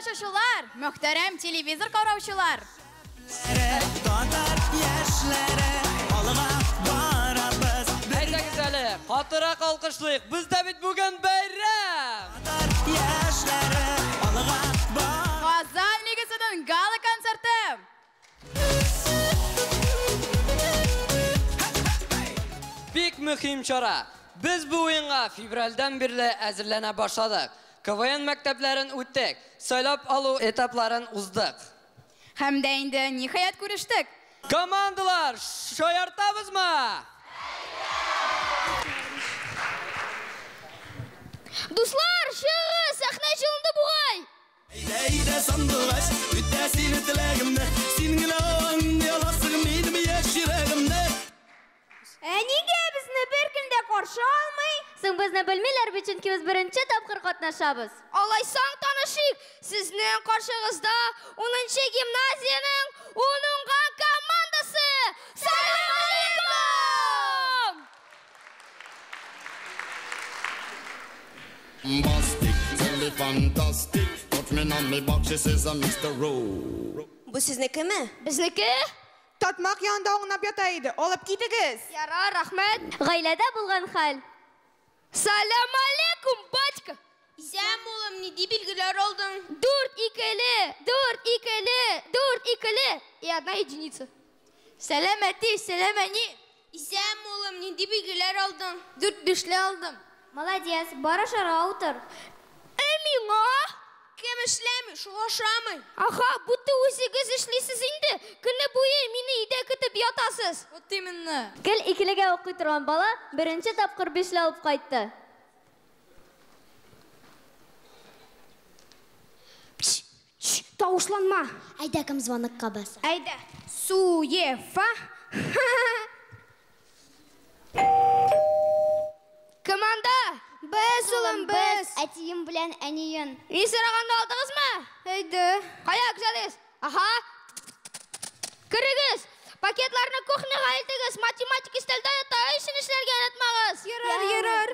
тамашачылар, мөхтәрәм телевизор караучылар! Татар яшьләре, алга барабыз. Әйдәгез әле, катырак алкышлыйк. Бездә бит бүген бәйрәм! Татар яшьләре, алга бар. Казан лигасының гала-концерты! Бик мөһим чара. Без бу уенга февральдән бирле әзерләнә башладык. КВН мәктәпләрен үттек, сайлап алу этапларын уздык. Һәм дә инде ниһаять күрештек. Командалар, шаяртабызмы? Дуслар, чыгыгыз, сәхнә җылынды бугай. Әйдә, әйдә, сандугач, үтә сине теләгемне. Син генә аңлый аласың минем яшь йөрәгемне. Ә нигә безне беркем дә каршы алмый? Соң безне белмиләр бит, чөнки без беренче тапкыр катнашабыз. Алайсаң танышыйк. Сезнең каршыгызда 10нчы гимназиянең ун уңган командасы. Салам алейкум! Bombastic, tell me fantastic. Touch me on me box, she says I'm Mr. Ro. Бу сезнекеме? Безнеке? Татмак янында аунап ята иде. Алып китегез. Ярар, рәхмәт. Гаиләдә булган хәл. Салам алейкум, батька. Исән, улым, нинди билгеләр алдың? Дүрт икеле, дүрт икеле, дүрт икеле и одна единица. Сәлам әти, сәлам әни. Исән, улым, нинди билгеләр алдың? Дүрт бишле алдым. Молодец, бар ашарга утыр. Ә миңа? Кем эшләми, шул ашамый. Аха, будто үзегез эшлисез инде. Көне буе мине өйдә көтеп ятасыз. Вот именно. Гел икелегә укый торган бала беренче тапкыр бишле алып кайтты. Тавышланма. Әйдә, кем звонокка баса. Әйдә. Суефа. Команда! Без, улым, без. Әтием белән әнием. Мин сораганны алдыгызмы? Әйдә. Кая, күзәтегез? Аха. Керегез. Пакетларны кухняга илтегез. Математика өстәлдә ята, өчен эшләргә онытмагыз. Ярар, ярар.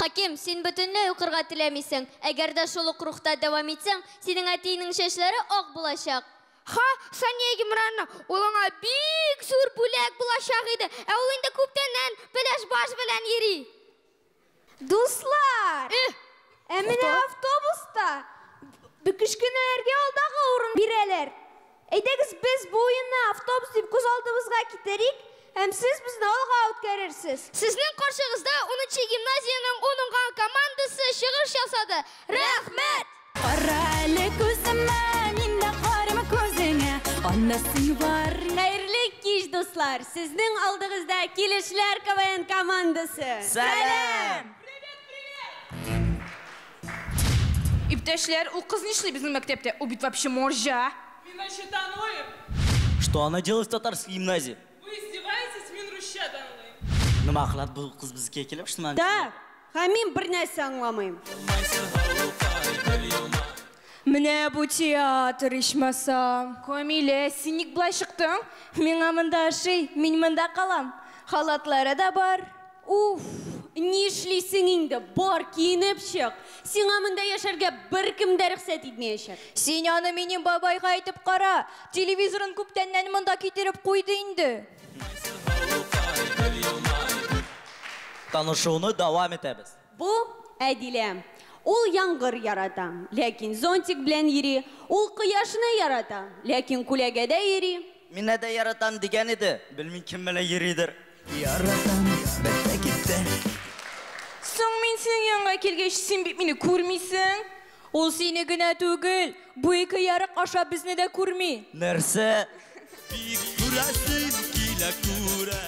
Хаким, син бөтенләй укырга теләмисең. Әгәр дә шул ук рухта дәвам итсәң, синең әтиеңнең чәчләре ак булачак. Ха, Сания Гимрановна, ул аңа бик зур бүләк булачак иде. Ә ул инде күптәннән пеләш баш белән йөри. Дуслар! Ә менә автобуста кечкенәләргә алдагы урын бирәләр. Әйдәгез без бу уенны автобус дип күз алдыбызга китерик, һәм сез безне алга үткәрерсез. Сезнең каршыгызда 10нчы гимназиянең 10 уңган командасы чыгыш ясады. Рәхмәт! Кара әле күземә, мин дә карыйм күзеңә. Анда син бар. Хәерле кич, дуслар! Сезнең алдыгызда Килешләр КВН командасы. Сәлам! Иптәшләр, ул кыз нишли безнең мәктәптә? Ул бит вообще моржа. Мин вообще танылыйм. Что она делает в татарской гимназии? Вы издеваетесь, мин русча танылыйм. Nima qiladi bu qiz bizga kelib, shuni Так, һәм мин бер нәрсә аңламыйм. Менә бу театр ичмасам. Камилә, син ник болай чыктың? Миңа монда ошый, мин монда калам. Халатлары да бар. Уф, нишлисең инде? Бар, киенеп чык. Сиңа монда яшәргә беркем дә рөхсәт итмәячәк. Син аны минем бабайга әйтеп кара. Телевизорын күптәннән монда китереп куйды инде. Танышуны дәвам итәбез. Бу Әдилә. Ул яңгыр ярата, ләкин зонтик белән йөри. Ул кояшны ярата, ләкин күләгәдә йөри. Мине дә яратам дигән иде. Белмим кем белән йөридер. Яратам, бетте китте. Соң мин синең янга килгәч, син бит мине күрмисең. Ул сине генә түгел, бу ике ярык аша безне дә күрми. Нәрсә? Бик күрәсем килә күрә.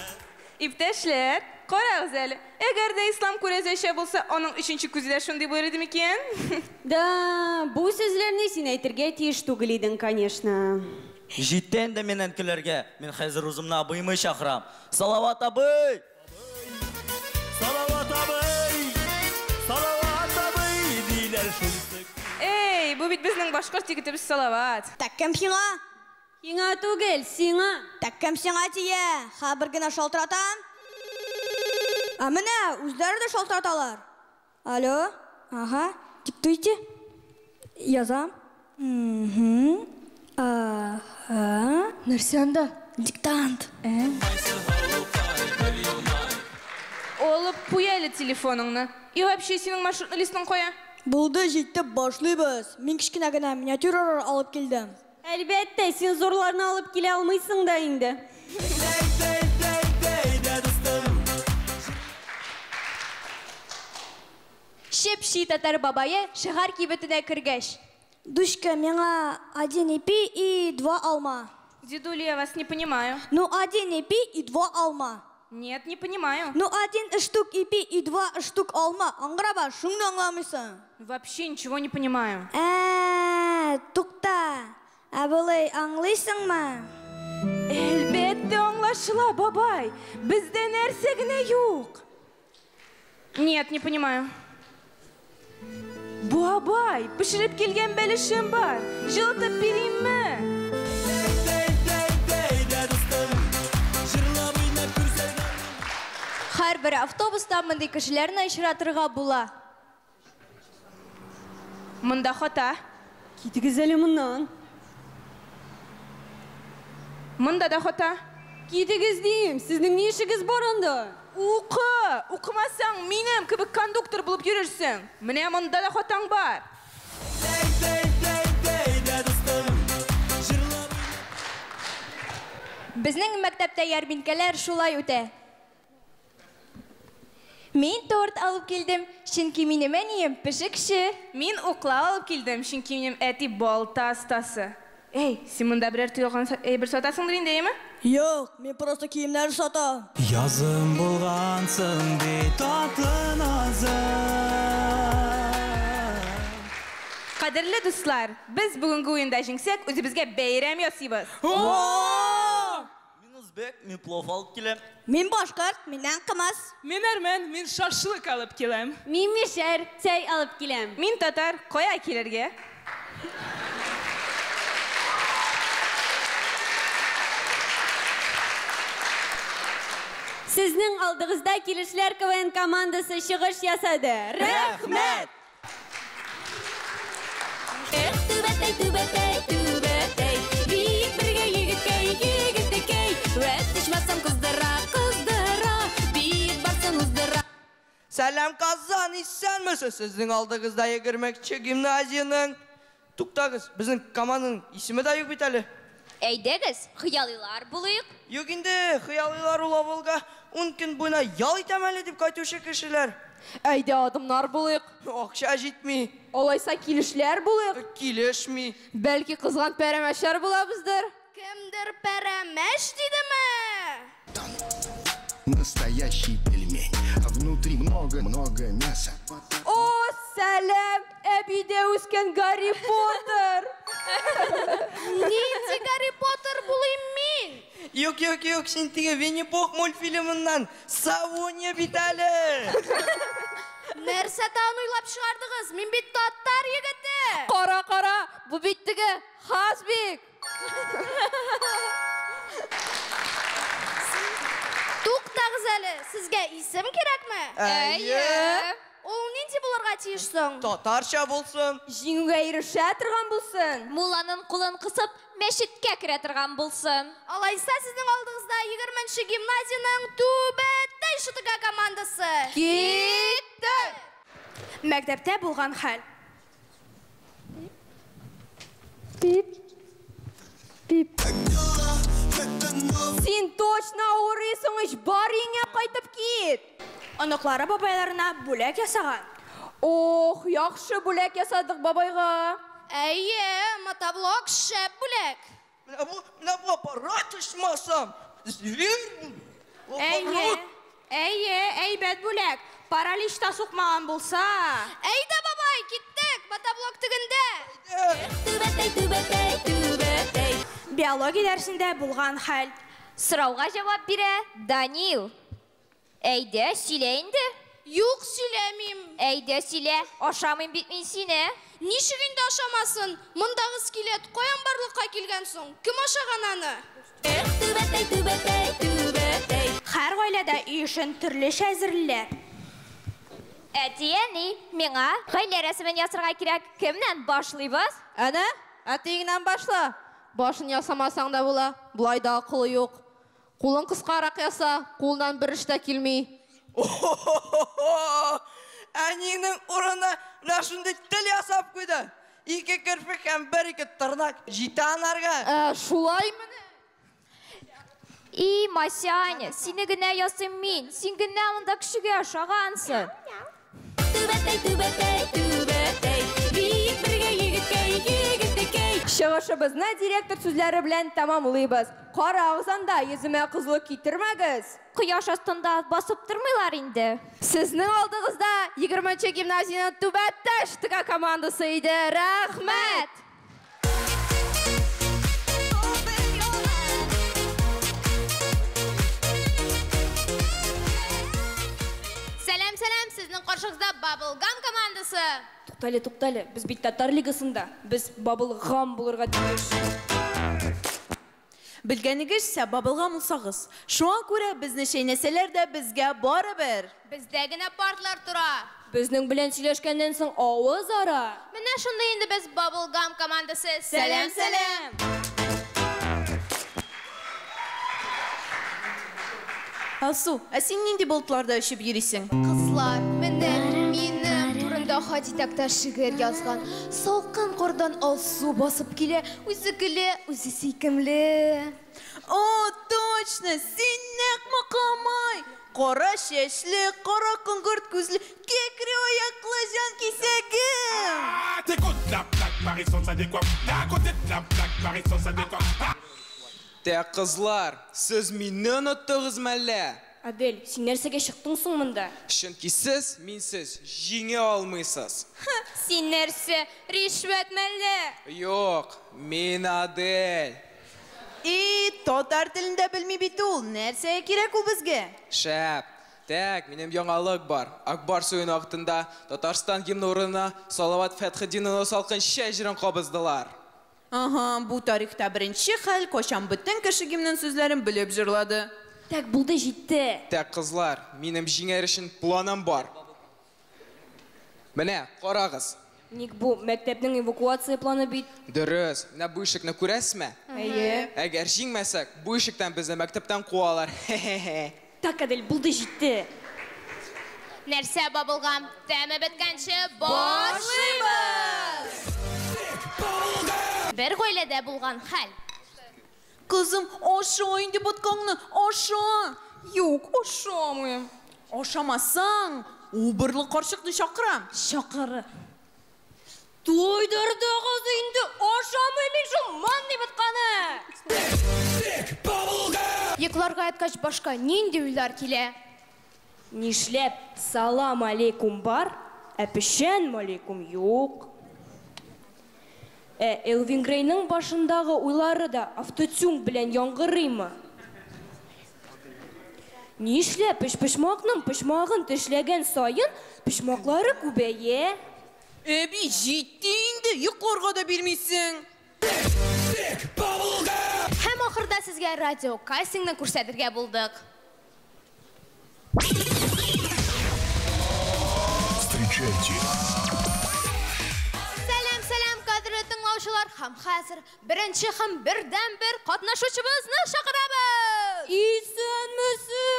Иптәшләр, карагыз әле. Әгәр дә ислам күрәзәчә булса, аның өченче күзе дә шундый булыр иде микән? Да, бу сүзләрне син әйтергә тиеш түгел идең, конечно. Җитте инде миннән көләргә. Мин хәзер үземне абыйны чакырам. Салават абый! Салават абый! Салават абый диләр шунсы. Эй, бу бит безнең башкорт егетебез Салават. Так кем сиңа? Сиңа түгел, сиңа. Так кем сиңа тия? Хәбер генә шалтыратам. Ә менә үзләре дә шалтыраталар. Алло, ага, диктуйте. Язам. Ага. Нәрсә анда? Диктант. Алып куй әле телефоныңны. И вообще синең маршрутный листың кая? Булды, җитте, башлыйбыз. Мин кечкенә генә миниатюралар алып килдем. Әлбәттә, син зурларны алып килә алмыйсың да инде. Чеп-чи татар бабае шәһәр кибетенә кергәч. Душка, миңа один ипи и два алма. Дедуля, я вас не понимаю. Ну, один ипи и два алма. Нет, не понимаю. Ну, один штук ипи и два штук алма. Аңгыраба, шуны аңламыйсың. Вообще ничего не понимаю. Тукта. Ә болай аңлыйсыңмы? Әлбәттә аңлашыла, бабай. Бездә нәрсә генә юк. Нет, не понимаю. Бабай, пешереп килгән бәлешем бар. Җылытып биримме? Һәрбер автобуста мондый кешеләрне очратырга була. Монда хата. Китегез әле моннан. Монда да хата. Китегез дим, сезнең ни эшегез бар анда? Укы! Укымасаң, минем кебек кондуктор булып йөрерсең. Менә монда да хатаң бар. Безнең мәктәптә ярминкәләр шулай үтә. Мин торт алып килдем, чөнки минем әнием пешекче. Мин укла алып килдем, чөнки минем әти балта остасы. Эй, син монда берәр тыелган әйбер сатасыңдыр инде, әйеме? Юк, мин просто киемнәр сатам. Язым булгансың бит татлы назым. Кадерле дуслар, без бүгенге уенда җиңсәк, үзебезгә бәйрәм ясыйбыз. Мин узбек, мин плов алып киләм. Мин башкорт, миннән кымыз. Мин әрмән, мин шашлык алып киләм. Мин мишәр, чәй алып киләм. Мин татар, кая килергә? Сезнең алдыгызда Килешләр КВН командасы чыгыш ясады. Рәхмәт! Эх, түбәтәй, түбәтәй, түбәтәй, биек бергә егеткәй, егетекәй, вәт ичмасам кыздыра, кыздыра, биек барсын уздыра. Сәлам, Казан, исәнмесез? Сезнең алдыгызда 20нче гимназиянең. Туктагыз, безнең команданың исеме дә юк бит әле. Әйдәгез, хыялыйлар булыйк. Юк инде, хыялыйлар ул авылга 10 көн буена ял итәм әле дип кайтучы кешеләр. Әйдә, адымнар булыйк. Акча җитми. Алайса килешләр булыйк. Килешми. Бәлки кызган пәрәмәчләр булабыздыр. Кемдер пәрәмәч дидеме? Настоящий пельмень, а внутри много-много мяса. О, сәлам, әбидә үскән Гарри Поттер. Нинди Гарри Поттер булыйм мин? Юк, юк, юк, син теге Винни-Пух мультфильмыннан Савония бит әле. Нәрсә тагын уйлап чыгардыгыз? Мин бит татар егете. Кара, кара, бу бит теге Хазбик. Туктагыз әле, сезгә исем кирәкме? Әйе. Ул нинди булырга тиеш соң? Татарча булсын. Җиңүгә ирешә торган булсын. Мулланың кулын кысып, мәчеткә керә торган булсын. Алайса сезнең алдыгызда 20нче гимназиянең Түбәтәй ШТК командасы. Киттек! Мәктәптә булган хәл. Пип. Пип. Син точно авырыйсың ич, бар өеңә кайтып кит. Оныклары бабайларына бүләк ясаган. Ох, яхшы бүләк ясадык бабайга. Әйе, мотоблок шәп бүләк. Менә бу аппарат ичмасам. Зверь бу. Әйе, әйе, әйбәт бүләк. Паралич та сукмаган булса. Әйдә, бабай, киттек, мотоблок тегендә. Түбәтәй, түбәтәй, түбәтәй. Биология дәресендә булган хәл. Сорауга җавап бирә Данил. Әйдә, сөйлә инде. Юк, сөйләмим. Әйдә, сөйлә. Ашамыйм бит мин сине. Ничек инде ашамасын? Мондагы скелет каян барлыкка килгән соң? Кем ашаган аны? Эх, түбәтәй, түбәтәй, түбәтәй. Һәр гаиләдә өй эшен төрлечә әзерлиләр. Әти, әни, миңа гаилә рәсемен ясарга кирәк. Кемнән башлыйбыз? Әнә, Әтиеңнән башла. Башын ясамасаң да була, болай да акылы юк. Кулын кыскарак яса, кулыннан бер эш тә килми. Әниеңнең урынына менә шундый тел ясап куйды. Ике керфек һәм бер-ике тырнак җитә анарга. Ә, шулаймыни? И, Масяня, сине генә ясыйм мин. Син генә монда кешегә ошагансың. Түбәтәй, түбәтәй, түбәтәй, биек бергә егеткәй, егетекәй. Чыгышыбызны директор сүзләре белән тәмамлыйбыз. Карагыз анда, йөземә кызыллык китермәгез. Кояш астында басып тормыйлар инде. Сезнең алдыгызда 20 гимназиянең Түбәтәй ШТК командасы иде. Рәхмәт! Сәлам, сәлам, сезнең каршыгызда Bubblegum командасы. Туктале, туктале, без бит татар лигасында. Без Bubblegum булырга тиеш. Белгәнегезчә, Bubblegum булсагыз, шуңа күрә безне чәйнәсәләр дә безгә барыбер. Бездә генә партлар тора. Безнең белән сөйләшкәннән соң авыз ара. Менә шундый инде без Bubblegum командасы. Сәлам, сәлам! Алсу, ә син нинди болытларда очып йөрисең? Кызлар, менә минем турында Һади Такташ шигырь язган. Салкын кардан Алсу басып килә, үзе көлә, үзе сөйкемле. О, точно, син нәкъ Мокамай! Кара чәчле, кара коңгырт күзле, кәкре аяклы җан кисәгем! Тә, кызлар, сез мине оныттыгыз мәллә? Адель, син нәрсәгә чыктың соң монда? Чөнки сез минсез җиңә алмыйсыз. Син нәрсә, ришвәт мәллә? Юк, мин Адель. И, татар телен дә белми бит ул. Нәрсәгә кирәк ул безгә? Шәп. Тәк, минем яңалык бар. Акбар суен вакытында Татарстан гимны урынына Салават Фәтхетдиновның салкын чәй җырын кабыздылар. Ага, бу тарихта беренче хәл, кайчан бөтен кеше гимнын сүзләрен белеп җырлады. Так, булды, җитте. Тәк, кызлар, минем җиңәр өчен планым бар. Менә, карагыз. Ник бу мәктәпнең эвакуация планы бит? Дөрес, менә бу ишекне күрәсезме? Әйе. Әгәр җиңмәсәк, бу ишектән безне мәктәптән куалар. Хе-хе-хе. Так, Адель, булды, җитте. Нәрсә, Bubblegum? Тәме беткәнче башлыйбыз! Бер гаиләдә булган хәл. Кызым, аша инде боткаңны, аша! Юк, ашамыйм. Ашамасаң, убырлы карчыкны чакырам. Чакыр. Туйдырдыгыз инде, ашамыйм мин шул манный ботканы! Йокларга яткач башка нинди уйлар килә? Нишләп салам алейкум бар, ә печән малейкум юк. Ә Элвин Грейның башындагы уйлары да автотюн белән яңгырыймы? Нишләп өчпочмакның почмагын тешләгән саен почмаклары күбәя? Әби, җитте инде, йокларга да бирмисең. Һәм ахырда сезгә радио кастингны күрсәтергә булдык. Встречайте. Сәлам, сәлам, кадерле тыңлаучылар, һәм хәзер беренче һәм бердәнбер катнашучыбызны чакырабыз. Исәнмесез!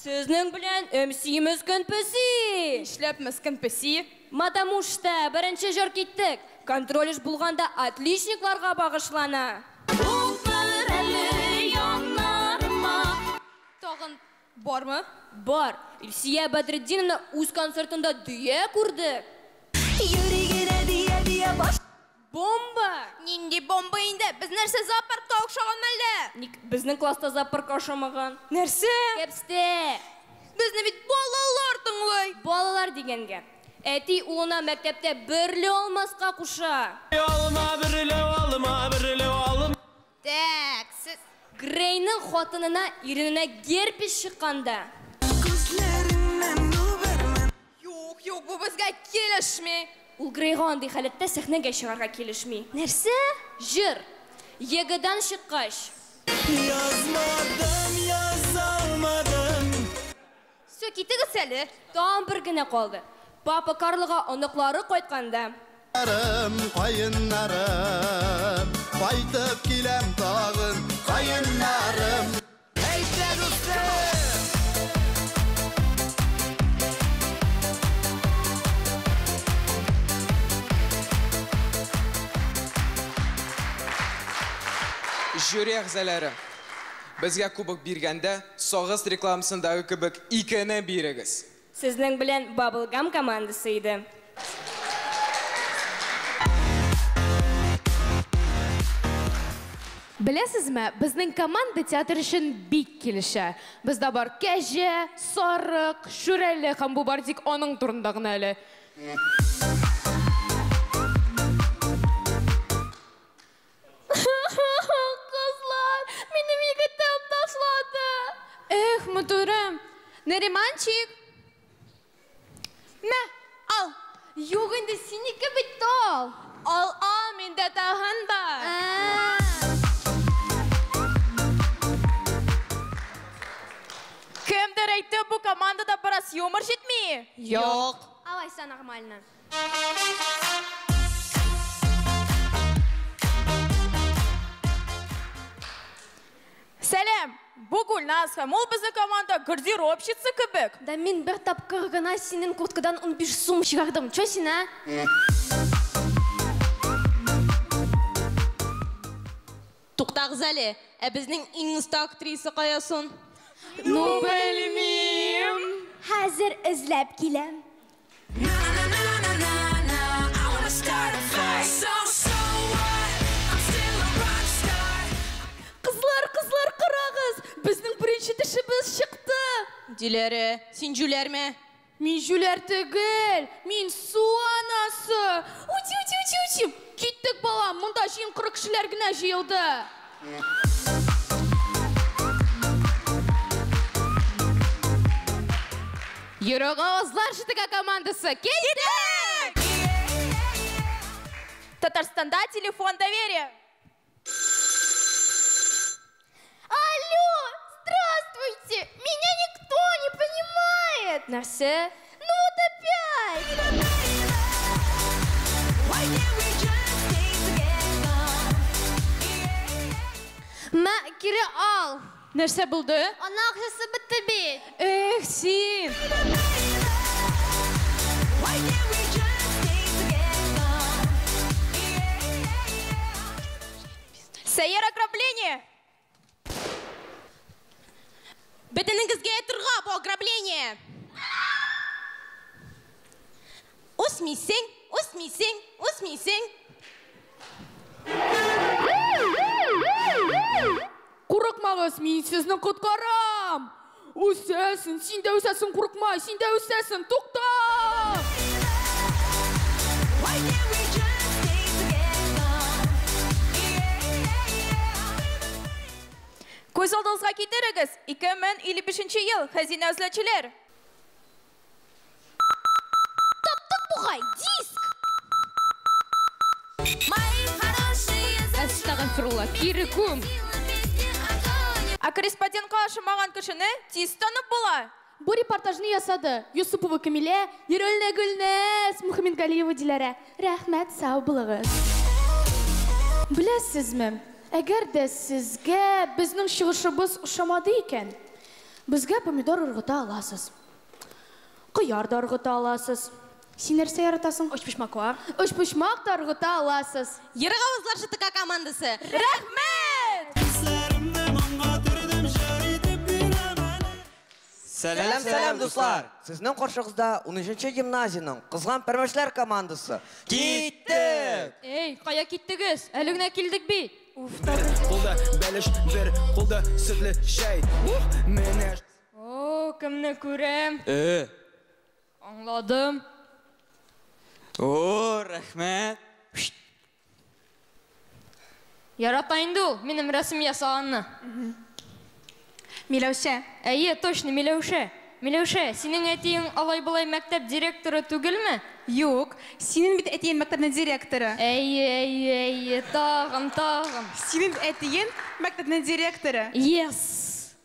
Сезнең белән МС Мескен Песи. Нишләп Мескен Песи? Потому что беренче җыр киттек. Контроль эш булганда отличникларга багышлана. Утыр әле яннарыма. Тагын бармы? Бар. Илсия Бәдретдиновна үз концертында дөя күрде. Йөри генә дия дия баш. Бомба! Нинди бомба инде? Без нәрсә зоопаркка охшаган мәллә? Ник безнең класста зоопаркка охшамаган? Нәрсә? Кәпстә! Безне бит балалар тыңлый. Балалар дигәнгә. Әти улына мәктәптә берле алмаска куша. Алма берле алма берле алма. Так, сез Грейның хатынына ирененә герпес чыкканда. Күзләреңнән үбәрмен. Юк, юк, бу безгә килешми. Ул Грейга андый халәттә сәхнәгә чыгарга килешми. Нәрсә? Җыр. ЕГЭдан чыккач. Язмадым, язалмадым. Все, китегез әле. Тагын бер генә калды. Папа Карлога оныклары кайтканда. Каеннарым, кайтып киләм тагын, каеннарым. Әйдә, дуслар! Жюри әгъзалары, безгә кубок биргәндә, сагыз рекламасындагы кебек икене бирегез. Сезнең белән Bubblegum командасы иде. Беләсезме, безнең команда театр өчен бик килешә. Бездә бар кәҗә, сарык, шүрәле һәм бу бар тик аның турында гына әле. Кызлар, минем егетем ташлады. Эх, матурым. Нариманчик. Мә, ал. Юк инде, синеке бит ал. Ал, ал, миндә тагын бар. Кемдер әйтте, бу командада бераз юмор җитми? Юк. Алайса нормально. Сәлам! Бу Гульназ һәм ул безнең команда гардеробщица кебек. Да мин бер тапкыр гына синең курткадан 15 сум чыгардым. Чё син, а? Туктагыз әле, ә безнең иң оста актриса кая соң? Ну, белмим. Хәзер эзләп киләм. Кызлар, кызлар, карагыз! Безнең беренче тешебез чыкты. Диләрә, син җүләрме? Мин җүләр түгел, мин су анасы. Ути, ути, ути, ути. Киттек, балам, монда җыен коры кешеләр генә җыелды. Йөрәк авазлар ШТК командасы, киттек! Татарстанда телефон доверия. Алло, здравствуйте! Меня никто не понимает! Нәрсә? Ну вот опять! Мә, кире ал. Нәрсә булды? Ана акчасы бетте бит. Эх, син! Сәер ограбление! Бөтенегезгә торга бу ограбление! Үсмисең, үсмисең, үсмисең. Курыкмагыз, мин сезне коткарам! Үсәсең, син дә үсәсең, курыкма, син дә үсәсең, тукта! Күз алдыгызга китерегез, 2055 ел, хәзинә эзләүчеләр. Таптык бугай, диск! Әстәгъфирулла, кире күм. Ә корреспондентка ошамаган кешене тиз танып була. Бу репортажны ясады Юсупова Камилә, Ерольна Гөлназ, Мухаммедгалиева Диләрә. Рәхмәт, сау булыгыз. Беләсезме, әгәр дә сезгә безнең чыгышыбыз ошамады икән, безгә помидор ыргыта аласыз. Кыяр да ыргыта аласыз. Син нәрсә яратасың? Өчпочмаклар. Өчпочмак та ыргыта аласыз. Ерак авазлар ШТК командасы. Рәхмәт! Сәлам, сәлам, дуслар! Сезнең каршыгызда 13-нче гимназиянең Кызган пәрмәчләр командасы. Киттек! Эй, кая киттегез? Әле генә килдек бит. Бер кулда бәлеш, бер кулда сөтле чәй. Ух, менә О, кемне күрәм? Аңладым. О, рәхмәт. Ярата инде ул минем рәсем ясаганны. Миләүшә. Әйе, точно, Миләүшә. Миләүшә, синең әтиең алай-болай мәктәп директоры түгелме? Юк, синең бит әтиең мәктәпнең директоры. Әйе, әйе, әйе, тагын, тагын. Синең әтиең мәктәпнең директоры. Yes!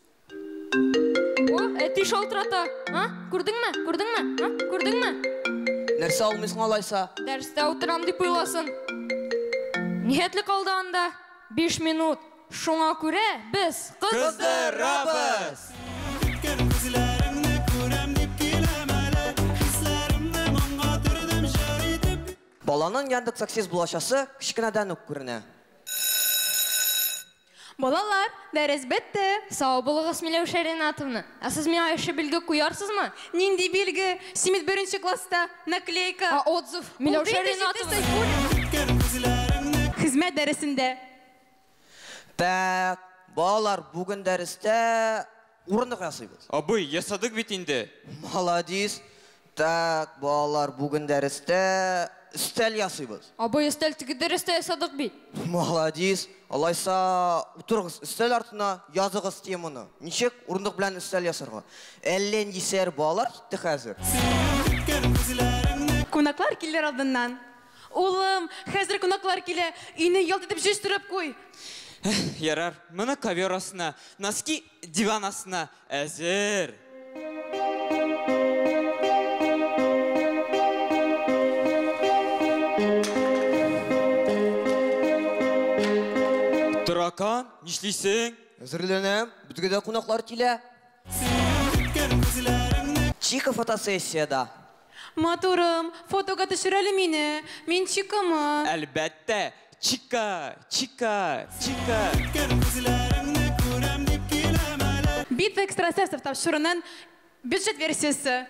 О, әти шалтырата. А, күрдеңме? Күрдеңме? А, күрдеңме? Нәрсә алмыйсың алайса? Дәрестә утырам дип уйласын. Нихәтле калды анда? 5 минут. Шуңа күрә без кыздырабыз. Баланың Яндекс таксист булачасы кечкенәдән үк күренә. Балалар, дәрес бетте. Сау булыгыз, Миләүшә Ринатовна. Ә сез миңа эше билге куярсызмы? Нинди билге? Син бит беренче класста. Наклейка. Ә отзыв? Миләүшә Ринатовна. Хезмәт дәресендә. Так, балалар, бүген дәрестә урындык ясыйбыз. Абый, ясадык бит инде. Молодец. Так, балалар, бүген дәрестә өстәл ясыйбыз. Абый, өстәл теге дәрестә ясадык бит. Молодец. Алайса, утырыгыз өстәл артына, языгыз теманы. Ничек урындык белән өстәл ясарга? Әллә нинди сәер балалар китте хәзер. Кунаклар килер алдыннан. Улым, хәзер кунаклар килә. Өйне ялт итеп җыештырып куй. Ярар, моны ковер астына, носки диван астына. Әзер. Таракан, нишлисең? Әзерләнәм, безгә дә кунаклар килә. Чика фотосессияда. Матурым, фотога төшер әле мине. Мин Чикамы? Әлбәттә, Чика, Чика, Чика. Битва экстрасенсов тапшыруның бюджет версиясе.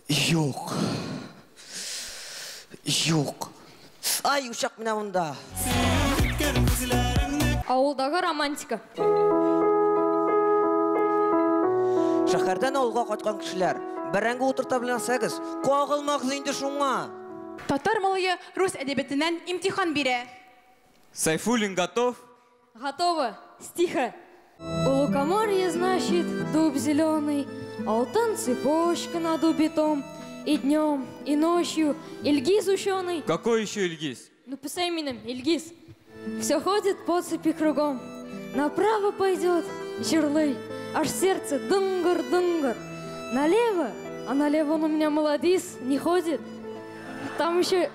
Юк. Юк. Ай, учак менә монда. Авылдагы романтика. Шәһәрдән авылга кайткан кешеләр, бәрәңге утырта белсәгез, кагылмагыз инде шуңа. Татар малае рус әдәбиятыннан имтихан бирә. Сайфуллин готов? Готово. Стиха. У лукоморья, значит, дуб зеленый, алтын цепочка на дубе том. И днем, и ночью Ильгиз ученый. Какой еще Ильгиз? Ну, писай именем, Ильгиз. Все ходит по цепи кругом. Направо пойдет, жирлый, аж сердце дынгыр-дынгыр. Налево, а налево он у меня молодис, не ходит. Там еще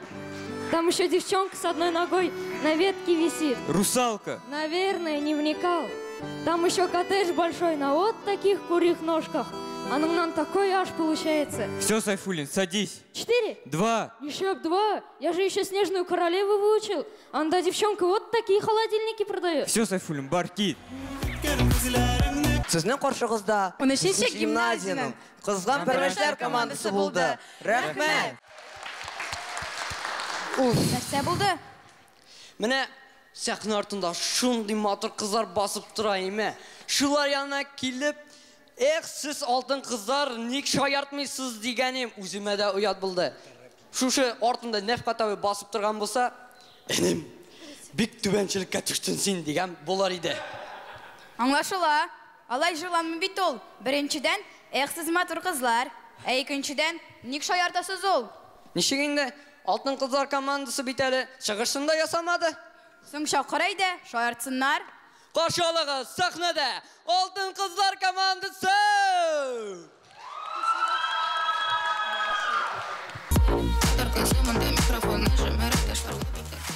девчонка с одной ногой на ветке висит. Русалка. Наверное, не вникал. Там еще коттедж большой на вот таких курьих ножках. А нам такой аж получается. Все, Сайфуллин, садись. 4? 2. Еще б 2. Я же еще Снежную королеву выучил. Анда девчонка вот такие холодильники продает. Все, Сайфуллин, баркит. Сезнең каршыгызда 13-нче гимназиянең Кызган пәрмәчләр командасы булды. Рәхмәт. Нәрсә булды? Менә сәхнә артында шундый матур кызлар басып тора име. Шулар янына килеп, эх, сез алтын кызлар, ник шаяртмыйсыз дигәнем үземә дә оят булды. Шушы артында Нәфкать абый басып торган булса, энем, бик түбәнчелеккә төштең син дигән булар иде. Аңлашыла. Алай җырланмый бит ул. Беренчедән, эх, сез матур кызлар. Ә икенчедән, ник шаяртасыз ул? Ничек инде? Алтын кызлар командасы бит әле чыгышын да ясамады. Соң чакыр әйдә, шаяртсыннар. Каршы алыгыз, сәхнәдә Алтын кызлар командасы!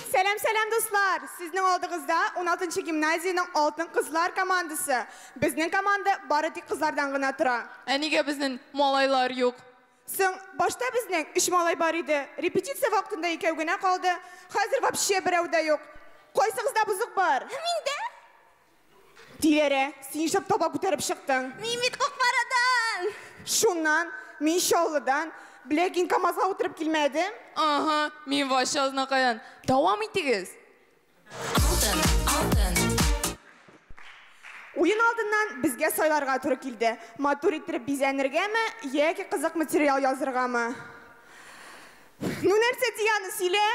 Сәлам, сәлам, дуслар! Сезнең алдыгызда 16-нчы гимназиянең Алтын кызлар командасы. Безнең команда бары тик кызлардан гына тора. Ә нигә безнең малайлар юк? Соң, башта безнең 3 малай бар иде. Репетиция вакытында икәү генә калды. Хәзер вообще берәү дә юк. Кайсыгызда бозык бар? Миндә. Диләрә, син нишләп таба күтәреп чыктың? Мин бит Кукмарадан. Шуннан, мин Чаллыдан. Ләкин КАМАЗга утырып килмәдем. Ага, мин вообще Азнакайдан. Дәвам итегез. Алтын, алтын. Уен алдыннан безгә сайларга туры килде. Матур иттереп бизәнергәме, яки кызык материал языргамы? Ну нәрсә, Диана, сөйлә?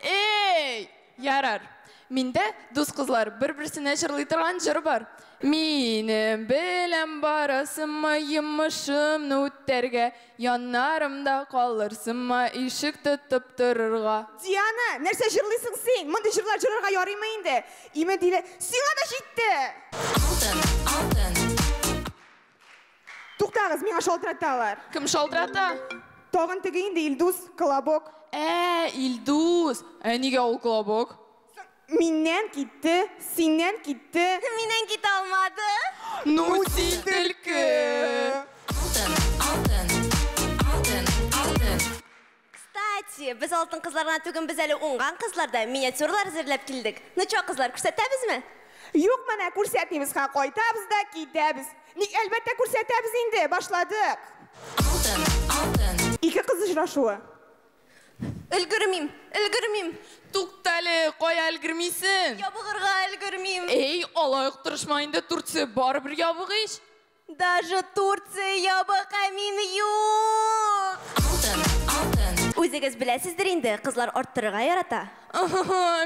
Эй, ярар. Миндә дус кызлар бер-берсенә җырлый торган җыр бар. Минем белән барасыңмы, йомышымны үтәргә, яннарымда калырсыңмы, ишек тотып торырга. Диана, нәрсә җырлыйсың син? Мондый җырлар җырларга ярыймы инде? Име Дилә, сиңа да җитте. Алтын, алтын. Туктагыз, миңа шалтыраталар. Кем шалтырата? Тагын теге инде Илдус, Колобок. Ә, Илдус. Ә нигә ул Колобок? Миннән китте, синнән китте. Миннән китә алмады. Ну син төлке! Алтын, алтын, алтын, алтын. Кстати, без алтын кызлар гына түгел, без әле уңган кызлар да миниатюралар әзерләп килдек. Ну чё, кызлар, күрсәтәбезме? Юк, менә күрсәтмибез, ха, кайтабыз да китәбез. Ник, әлбәттә, күрсәтәбез инде, башладык. Алтын, алтын. Ике кыз очрашуы. Өлгермим, өлгермим. Туктале, кая өлгермисең? Ябыгырга өлгермим. Эй, алай ук тырышма инде, Турция барыбер ябык ич. Даже Турция ябык, ә мин юк. Алтын, алтын. Үзегез беләсездер инде, кызлар арттырырга ярата.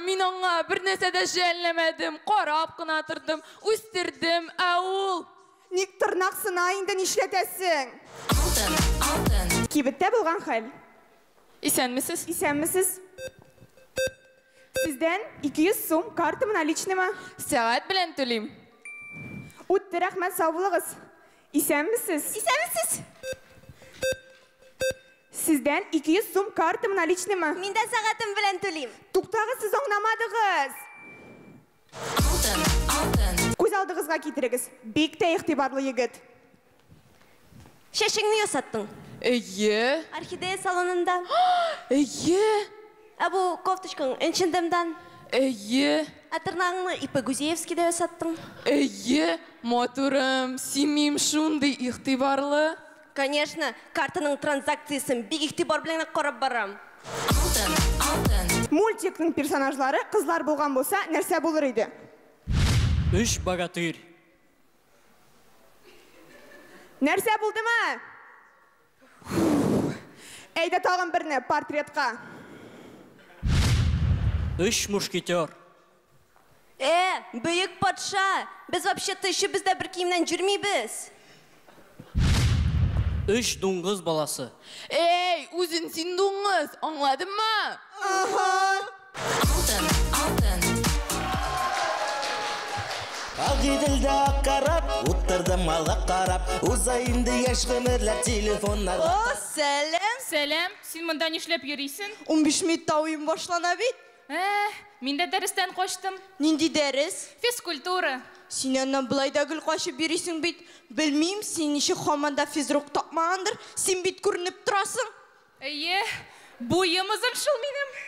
Мин аңа бер нәрсә дә жәлләмәдем, карап кына тордым, үстердем, ә ул... Ник тырнак сына инде, нишләтәсең? Алтын, алтын. Кибеттә булган хәл. Исәнмесез. Исәнмесез. Сездән 200 сум, картамы, наличныймы? Сәгать белән түлим. Үтте, рәхмәт, сау булыгыз. Исәнмесез. Исәнмесез. Сездән 200 сум, картамы, наличныймы? Мин дә сәгатем белән түлим. Туктагыз, сез аңламадыгыз. Алтын, алтын. Күз алдыгызга китерегез. Бик тә игътибарлы егет. Чәчеңне ясаттың. Әйе. Орхидея салонында. Әйе. Ә бу кофточкаң H&M-дан. Әйе. Ә тырнагыңны ИП Гузеевскийда ясаттың. Әйе, матурым, син минем шундый игътибарлы. Конечно, картаның транзакциясен бик игътибар белән генә карап барам. Алтын, алтын. Мультикның персонажлары кызлар булган булса, нәрсә булыр иде? Өч богатырь. Нәрсә булдымы? Әйдә тагын берне портретка. Өч мушкетер. Э, бөек патша! Без вообще-то өчебез дә бер киемнән йөрмибез. Өч дуңгыз баласы. Эй, үзең син дуңгыз, аңладыңмы? Ага. Алтын, алтын. Агыйделдә ак карап, утырдым ала карап, уза инде яшь гомерләр телефоннарга. О, сәлам! Сәлам, син монда нишләп йөрисең? 15 минутта уен башлана бит. Ә, мин дә дәрестән качтым. Нинди дәрес? Физкультура. Син аннан болай да гел качып йөрисең бит. Белмим, син ничек һаман да физрук тапмагандыр. Син бит күренеп торасың. Әйе, буем озын шул минем.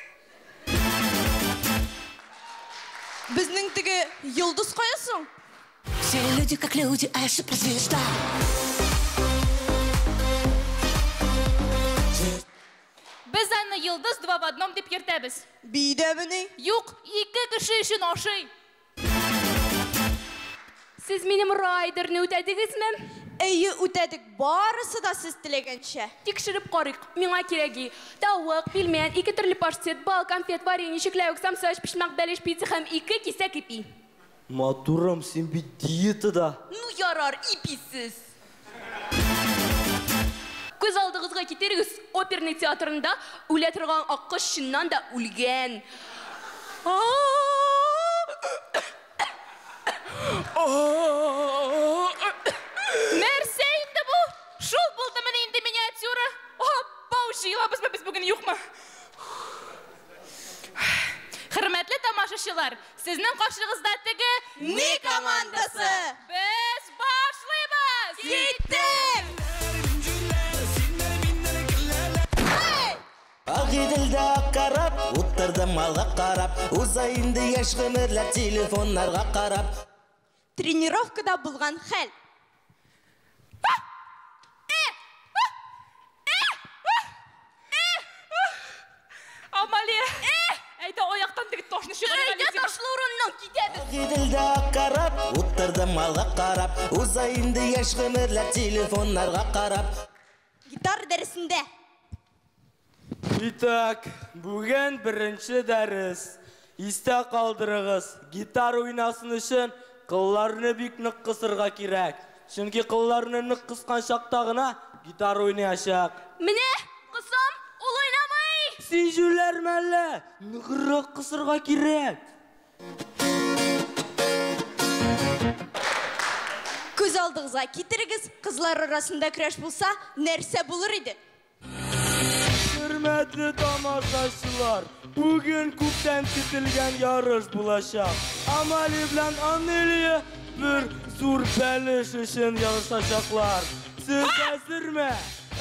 Безнең теге йолдыз кая соң? Все люди как люди, а я суперзвезда. Без аны йолдыз два в одном дип йөртәбез. Бии дәмени? Юк, ике кеше өчен ашый. Сез минем райдерны үтәдегезме? Әйе, үтәдек. Барысы да сез теләгәнчә. Тикшереп карыйк. Миңа кирәги. Тавык, пельмен, ике төрле паштет, бал, конфет, варенье, чикләвек, самса, өчпочмак, бәлеш, пицца һәм ике кисәк ипи. Матурым, син бит диетада. Ну ярар, иписез. Күз алдыгызга китерегез, оперный театрында үлә торган аккош чыннан да үлгән. Нәрсә инде бу? Шул булдымыни инде миниатюра? Апау, җыелабызмы без бүген, юкмы? Хөрмәтле тамашачылар, сезнең каршыгызда теге Ни командасы! Без башлыйбыз! Киттек! Агыйделдә ак карап, утырдым алга карап, уза инде яшь гомерләр телефоннарга карап. Тренировкада булган хәл. Амалия, әйдә аяктан теге ташны чыгарырга. Әйдә ташлы урыннан китәбез. Агыйделдә ак карап, утырдым алга карап, уза инде яшь гомерләр телефоннарга карап. Гитара дәресендә. Итак, бүген беренче дәрес. Истә калдырыгыз, гитара уйнасын өчен кылларны бик нык кысырга кирәк. Чөнки кылларны нык кыскан чакта гына гитара уйнаячак. Менә, кысам, ул уйнамый. Син җүләрме әллә? Ныграк кысырга кирәк. Күз Күз алдыгызга китерегез, кызлар арасында көрәш булса, нәрсә булыр иде? Хөрмәтле тамашачылар, бүген күптән көтелгән ярыш булачак. Амалия белән Анелия бер зур бәлеш өчен ярышачаклар. Сез әзерме?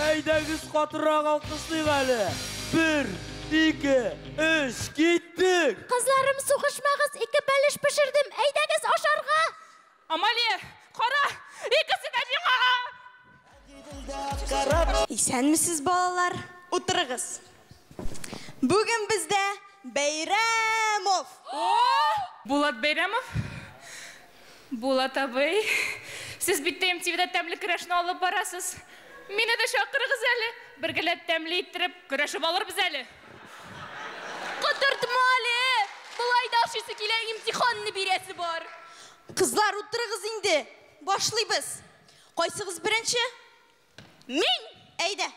Әйдәгез катырак алкышлыйк әле. Бер, ике, өч, киттек! Кызларым, сугышмагыз, ике бәлеш пешердем. Әйдәгез ашарга. Амалия, кара, икесе дә миңа! Исәнмесез, балалар. Утырыгыз. Бүген бездә Бәйрәмов. Булат Бәйрәмов? Булат абый, сез бит ТМТВда тәмле көрәшне алып барасыз. Мине дә чакырыгыз әле. Бергәләп тәмле иттереп көрәшеп алырбыз әле. Котыртма әле! Болай да ашыйсы килә, имтиханны бирәсе бар. Кызлар, утырыгыз инде. Башлыйбыз. Кайсыгыз беренче? Мин! Әйдә.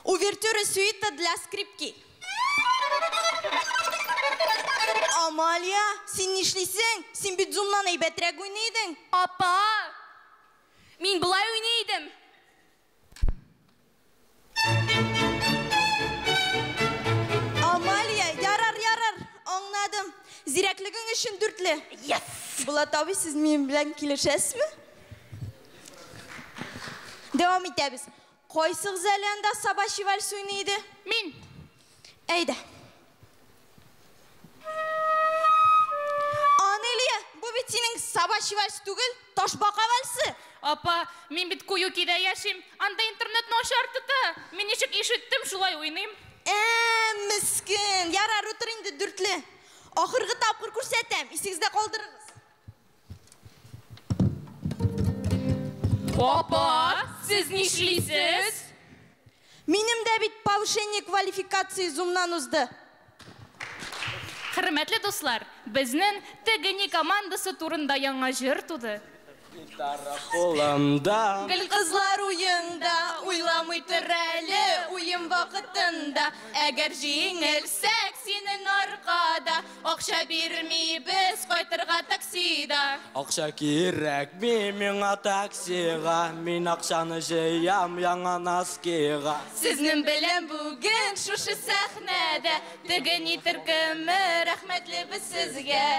Увертюра сюита для скрипки. Амалия, син нишлисең? Син бит зумнан әйбәтрәк уйный идең. Апа! Мин болай уйный идем. Амалия, ярар, ярар, аңладым. Зирәклегең өчен дүртле. Yes! Булат абый, сез минем белән килешәсезме? Дәвам итәбез. Кайсыгыз әле анда собачий вальс уйный иде? Мин. Әйдә. Анелия, бу бит синең собачий вальс түгел, ташбака вальсы. Апа, мин бит Куюкида яшим. Анда интернет начар тота. Мин ничек ишеттем, шулай уйныйм. Ә, мескен. Ярар, утыр инде дүртле. Ахыргы тапкыр күрсәтәм, исегездә калдырыгыз. Апа, сез нишлисез? Минем дә бит повышение квалификации зумнан узды. Хөрмәтле дуслар, безнең Тегени командасы турында яңа җыр туды. Гитара кулымда. Гел кызлар уенда, уйламый тор әле уен вакытында. Әгәр җиңелсәк, синең аркада акча бирмибез кайтырга таксида. Акча кирәкми миңа таксига, мин акчаны җыям яңа носкига. Сезнең белән бүген шушы сәхнәдә Тегени төркеме рәхмәтле без сезгә.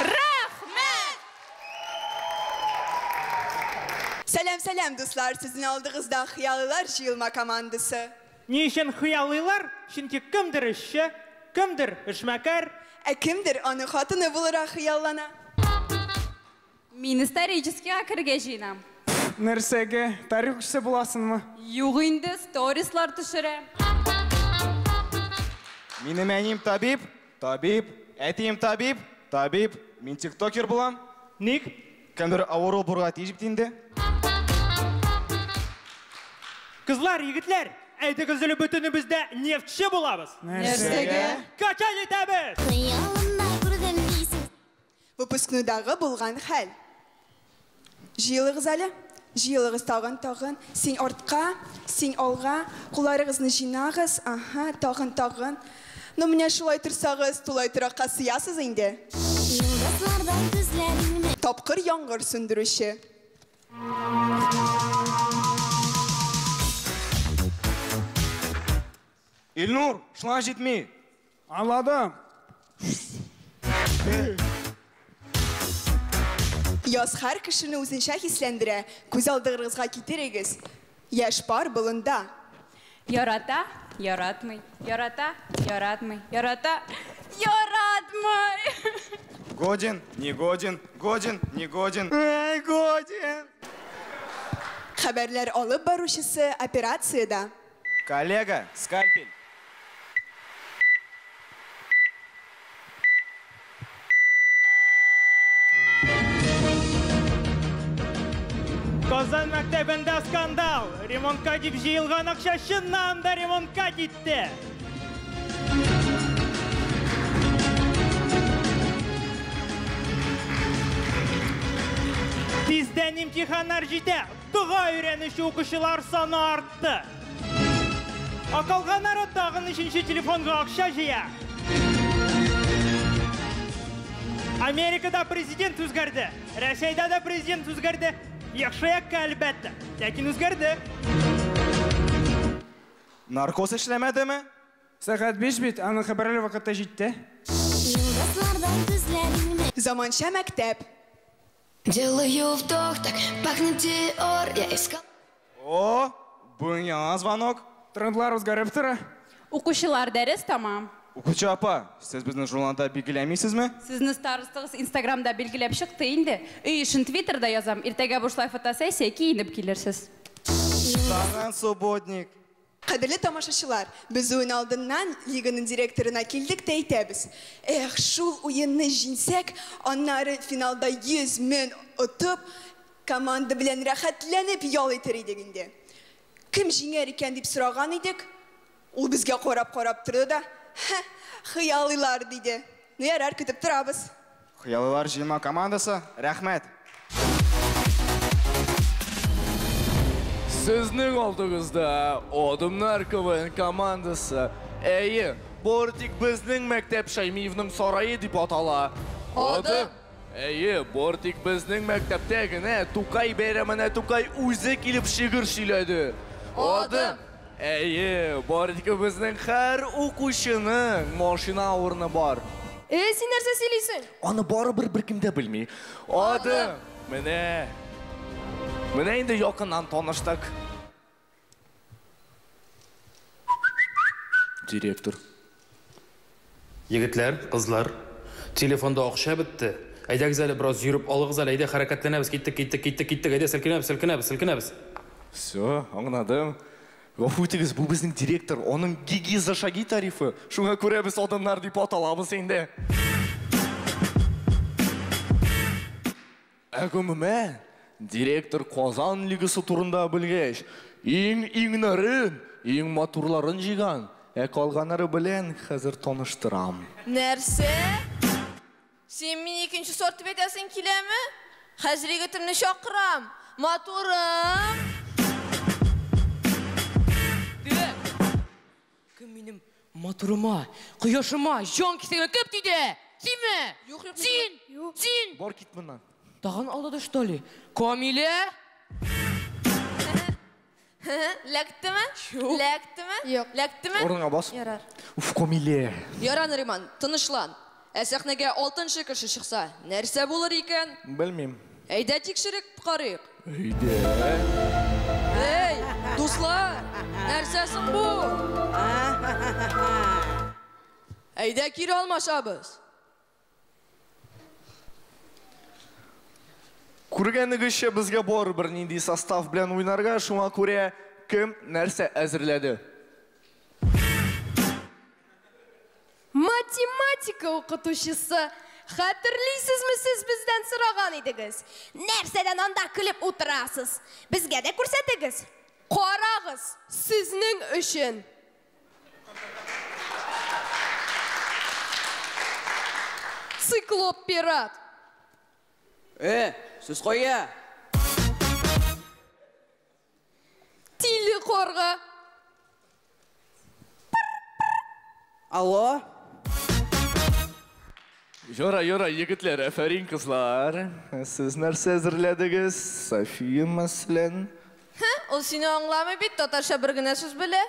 Рәхмәт! Сәлам, сәлам, дуслар! Сезнең алдыгызда хыялыйлар җыелма командасы. Ни өчен хыялыйлар? Чөнки кемдер эшче, кемдер эшмәкәр. Ә кемдер аның хатыны булырга хыяллана. Мин историческийга керергә җыенам. Нәрсәгә? Тарих укучысы буласыңмы? Юк инде, сторислар төшерәм. Минем әнием табиб, табиб, әтием табиб, табиб. Мин тиктокер булам. Ник? Кемдер авыру булырга тиеш бит инде. Кызлар, егетләр, әйдәгез әле бөтенебез дә нефтьче булабыз. Нәрсәгә? Качать итәбез! Выпускныйдагы булган хәл. Җыелыгыз әле. Җыелыгыз тагын, тагын. Син артка, син алга. Кулларыгызны җыйнагыз. Аһа, тагын, тагын. Ну, менә шулай торсагыз, тулай торакка сыясыз инде. Тапкыр яңгыр сүндерүче. Илнур, шланг җитми. Аңладым. Яз һәр кешене үзенчә хисләндерә. Күз алдыгызга китерегез. Яшь пар болында. Ярата, яратмый, ярата, яратмый, ярата, яратмый. Годен, не годен, годен, не годен. Эй, годен. Хәбәрләр алып баручысы операциядә. Коллега, скальпель. Казан мәктәбендә скандал. Ремонтка дип җыелган акча чыннан да ремонтка китте. Тиздән имтиханнар җитә. Дога өйрәнүче укучылар саны артты. Ә калганнары тагын өченче телефонга акча җыя. Америкада президент үзгәрде. Рәсәйдә дә президент үзгәрде. Яхшы якка, әлбәттә. Ләкин үзгәрде. Наркоз эшләмәдеме? Сәгать 5 бит, аның хәбәрле вакыты җитте. Заманча мәктәп. Делаю вдох, так пахнет Диор, я искал. О, бүген яңа звонок. Трендлар үзгәреп тора. Укучылар, дәрес тәмам. Укытучы апа, сез безне журналда билгеләмисезме? Сезне старостагыз Инстаграмда билгеләп чыкты инде. Өй эшен Твиттерда язам. Иртәгә бушлай фотосессия киенеп килерсез. Тагын субботник. Кадерле тамашачылар, без уен алдыннан лиганың директорына килдек тә әйтәбез. Эх, шул уенны җиңсәк, аннары финалда 100 мең отып, команда белән рәхәтләнеп ял итәр идек инде. Кем җиңәр икән дип сораган идек, ул безгә карап-карап торды да, Хә, хыялыйлар, диде. Ну ярар, көтеп торабыз. Хыялыйлар җыелма командасы, рәхмәт. Сезнең алдыгызда Адымнар КВН командасы. Әйе, бары тик безнең мәктәп Шәймиевнең сарае дип атала. Адым! Әйе, бары тик безнең мәктәптә генә Тукай бәйрәменә Тукай үзе килеп шигырь сөйләде. Адым! Әйе, бары тик безнең һәр укучының машина урыны бар. Э, син нәрсә сөйлисең? Аны барыбер беркем дә белми. Адым! Менә. Менә инде якыннан таныштык. Директор. Егетләр, кызлар, телефонда акча бетте. Әйдәгез әле бераз йөреп алыгыз әле, әйдә хәрәкәтләнәбез, киттек, киттек, киттек, киттек, әйдә селкенәбез, селкенәбез, селкенәбез. Все, аңладым. Гафу итегез, бу безнең директор, аның гиги за шаги тарифы. Шуңа күрә без адымнар дип аталабыз инде. Ә гомумән, директор Казан лигасы турында белгәч, иң-иңнәрен, иң матурларын җыйган. Ә калганнары белән хәзер таныштырам. Нәрсә? Син мине икенче сорт дип әйтәсең киләме? Хәзер егетемне чакырам. Матурым! Кем минем матурыма, кояшыма, җан кисәгемә кем тиде? Синме? Юк, юк. Син! Син! Бар кит моннан. Тагын алдады, что ли? Камилә? Ләктеме? Ләктеме? Юк. Ләктеме? Урыныңа бас. Ярар. Уф, Камилә. Ярар, Нариман, тынычлан. Ә сәхнәгә алтынчы кеше чыкса, нәрсә булыр икән? Белмим. Әйдә тикшереп карыйк. Әйдә. Эй, дуслар, нәрсә соң бу? Әйдә кире алмашабыз. Күргәнегезчә, безгә барыбер нинди состав белән уйнарга, шуңа күрә кем нәрсә әзерләде? Математика укытучысы. Хәтерлисезме, сез бездән сораган идегез? Нәрсәдән анда көлеп утырасыз? Безгә дә күрсәтегез. Карагыз, сезнең өчен. Циклоп пират. Сез кая? Тиле карга. Алло? Яра, яра, егетләр, афәрин, кызлар. Сез нәрсә әзерләдегез? София, мәсәлән? Һе, ул сине аңламый бит, татарча бер генә сүз белә.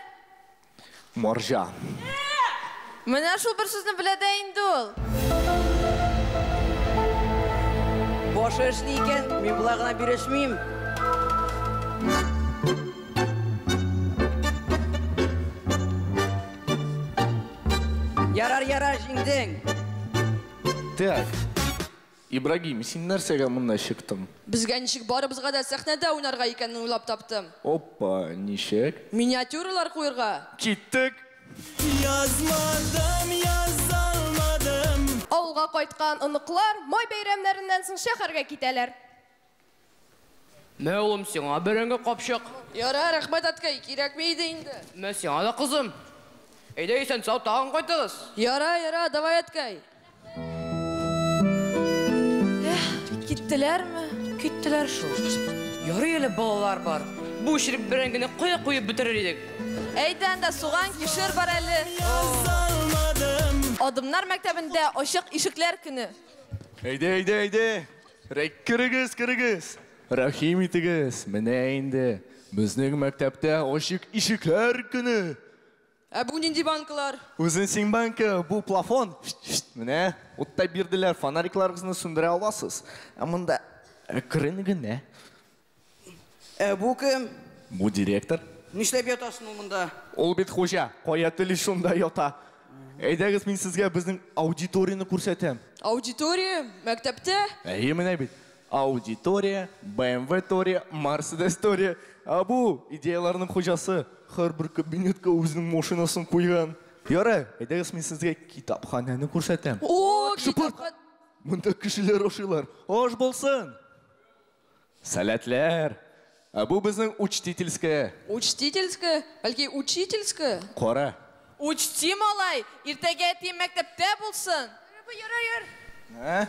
Марҗа. Менә шул бер сүзне белә дә инде ул. Башы эшли икән, мин болай гына бирешмим. Ярар, ярар, җиңдең. Так, Ибрагим, син нәрсәгә монда чыктың? Безгә ничек барыбызга да сәхнәдә уйнарга икәнен уйлап таптым. Опа, ничек? Миниатюралар куерга. Киттек. Язмадым, язалмадым. Авылга кайткан оныклар май бәйрәмнәреннән соң шәһәргә китәләр. Мә, улым, сиңа бәрәңге капчык. Ярар, рәхмәт, әткәй, кирәкми иде инде. Мә, сиңа да, кызым. Әйдә, исән-сау тагын кайтыгыз. Яра, яра, давай, әткәй. Эх, киттеләрме? Киттеләр шул. Ярый әле балалар бар. Бу черек бәрәңгене кая куеп бетерер идек? Әйдә анда суган, кишер бар әле. Адымнар мәктәбендә ачык ишекләр көне. Әйдә, әйдә, әйдә. Рәк, керегез, керегез. Рәхим итегез. Менә инде безнең мәктәптә ачык ишекләр көне. Ә бу нинди банкалар? Үзен син банка, бу плафон. Менә, утта бирделәр, фонарикларыгызны сүндерә аласыз. Ә монда әкрен генә. Ә бу кем? Бу директор. Нишләп ятасың ул монда? Ул бит хуҗа, кая тели шунда ята. Әйдәгез, мин сезгә безнең аудиторияне күрсәтәм. Аудитория? Мәктәптә? Әйе, менә бит. Аудитория, BMW тория, Mercedes тория. Ә бу идеяларның хуҗасы һәрбер кабинетка үзенең машинасын куйган. Ярай, әйдәгез, мин сезгә китапханәне күрсәтәм. О, китапханә! Монда кешеләр ашыйлар. Аш булсын! Сәләтләр. Ә бу безнең учтительская. Учтительская? Бәлки учительская? Кара. Учти, малай, иртәгә әтием мәктәптә булсын. Ярар, ярар. Ә?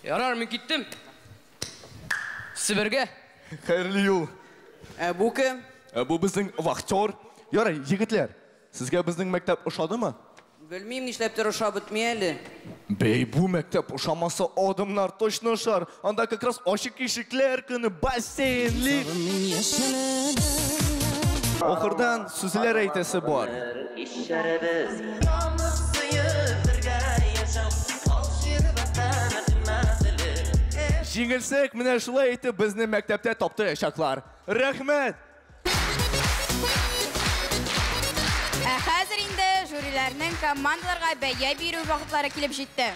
Ярар, мин киттем. Себергә. Хәерле юл. Ә бу кем? Ә бу безнең вахтер. Ярай, егетләр, сезгә безнең мәктәп ошадымы? Белмим, нишләптер ошап бетми әле. Бәй, бу мәктәп ошамаса, адымнар точно ошар. Анда как раз ачык ишекләр көне, бассейн, лифт. Ахырдан сүзләр әйтәсе бар. Җиңелсәк, менә шулай итеп безне мәктәптә таптаячаклар. Рәхмәт! Ә хәзер инде жюриләрнең командаларга бәя бирү вакытлары килеп җитте.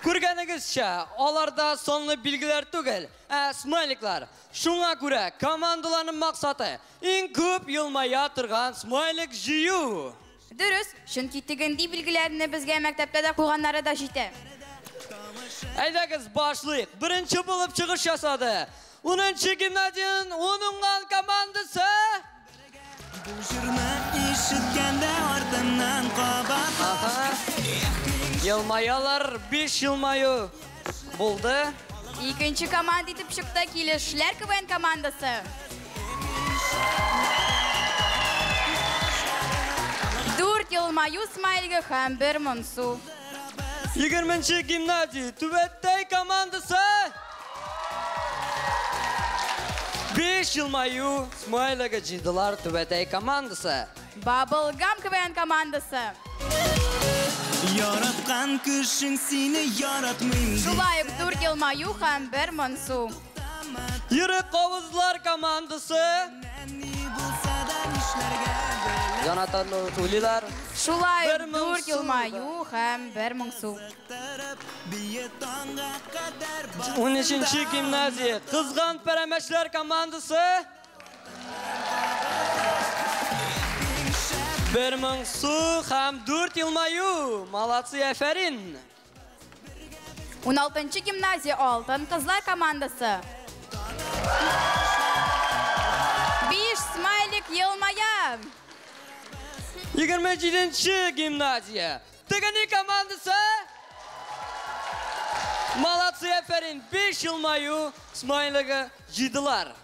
Күргәнегезчә, аларда санлы билгеләр түгел, ә смайликлар. Шуңа күрә командаларның максаты иң күп елмая торган смайлик җыю. Дөрес, чөнки тегенди билгеләрне безгә мәктәптә дә куйганнары да җитә. Әйдәгез, башлыйк. Беренче булып чыгыш ясады. 10нчы гимназиянең 10 уңган командасы. Елмаялар, 5 елмаю булды. Икенче команда итеп чыкты Килешләр КВН командасы. 4 елмаю смайлиге һәм 1 монсу. 20нче гимназия Түбәтәй командасы. 5 елмаю смайлиге җыйдылар Түбәтәй командасы. Bubblegum КВН командасы. Яраткан кешең сине яратмыйм. Шулай ук 4 елмаю һәм 1 монсу. Йөрек авызлар командасы. Җанатарлы уйлыйлар. Шулай ук 4 елмаю һәм 1 моңсу. 13нче гимназия Кызган пәрәмәчләр командасы. 1 моңсу һәм 4 елмаю. Молодцы, афәрин. 16нчы гимназия Алтын кызлар командасы. 5 смайлик елмая. 27нче гимназия Тегени командасы. Молодцы, афәрин. 5 елмаю смайлиге җыйдылар.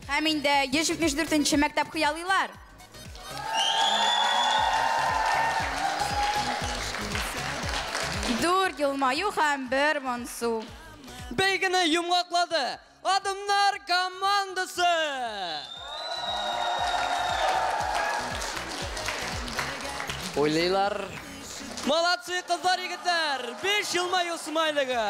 Һәм инде 174нче мәктәп хыялыйлар. 4 елмаю һәм 1 монсу. Бәйгене йомгаклады Адымнар командасы. Уйлыйлар. Молодцы, кызлар, егетләр. 5 елмаю смайлиге.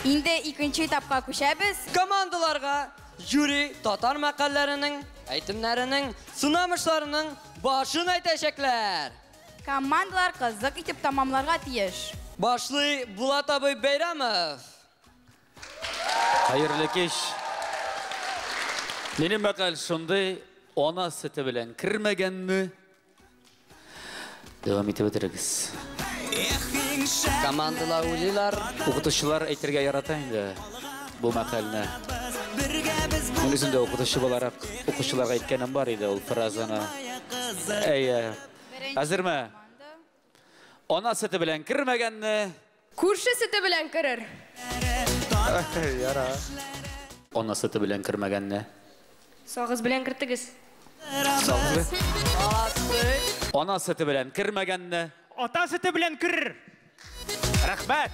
Инде икенче этапка күчәбез. Командаларга жюри татар мәкальләренең, әйтемнәренең, сынамышларының башын әйтәчәкләр. Командалар кызык итеп тамамларга тиеш. Башлый Булат абый Бәйрәмов. Хәерле кич. Минем мәкаль шундый: ана сөте белән кермәгәнне дәвам итеп бетерегез. Командалар уйлыйлар. Укытучылар әйтергә ярата инде бу мәкальне. Мин үзем дә укытучы буларак укучыларга әйткәнем бар иде ул фразаны. Әйе. Әзерме? Ана сөте белән кермәгәнне. Күрше сөте белән керер. Яра. Ана сөте белән кермәгәнне. Сагыз белән кертегез. Сагыз белән. Ана сөте белән кермәгәнне. Ата сөте белән керер. Рәхмәт.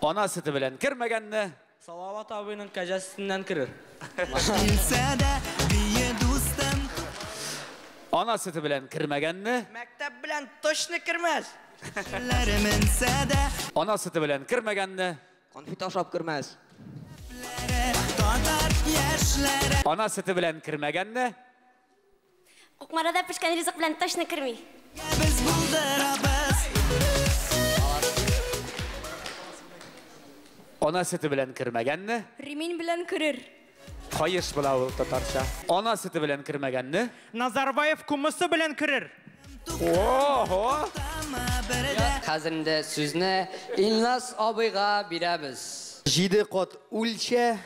Ана сөте белән кермәгәнне. Салават абыйның кәҗәсеннән керер. Ана сөте белән кермәгәнне. Мәктәп белән точно кермәс. Ана сөте белән кермәгәнне. Конфет ашап кермәс. Ана сөте белән кермәгәнне. Кукмарада пешкән ризык белән точно керми. Ана сөте белән кермәгәнне. Ремень белән керер. Каеш була ул татарча. Ана сөте белән кермәгәнне. Назарбаев кумысы белән керер. Ого! Хәзер инде сүзне Илназ абыйга бирәбез. 7 кат үлчә.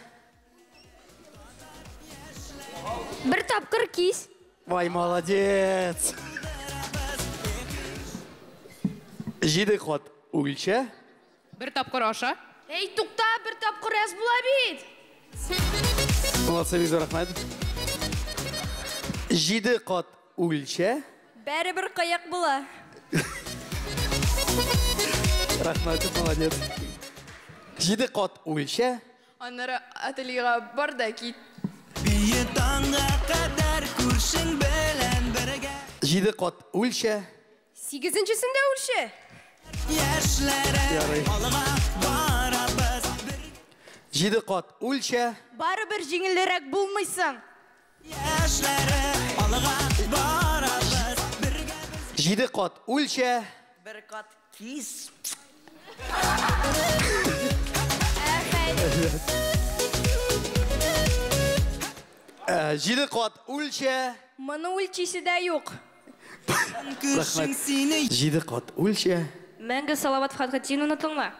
Бер тапкыр кис. Вай, молодец. 7 кат үлчә. Бер тапкыр аша. Эй, тукта, бер тапкыр әз була бит. Молодцы, бик зур рәхмәт. 7 кат үлчә. Бәрібір каяк була. Рәхмәт, молодец. 7 кат үлчә. Аннары ательега бар да кит. 7 кат үлчә. 8-нчесендә үлчә. Ярый. 7 кат үлчә. Барыбер җиңелрәк булмыйсың. 7 кат үлчә. Бер кат кис. 7 кат үлчә. Моны үлчисе дә юк. Рәхмәт. 7 кат үлчә. Мәңге Салават Фәтхетдиновны тыңла.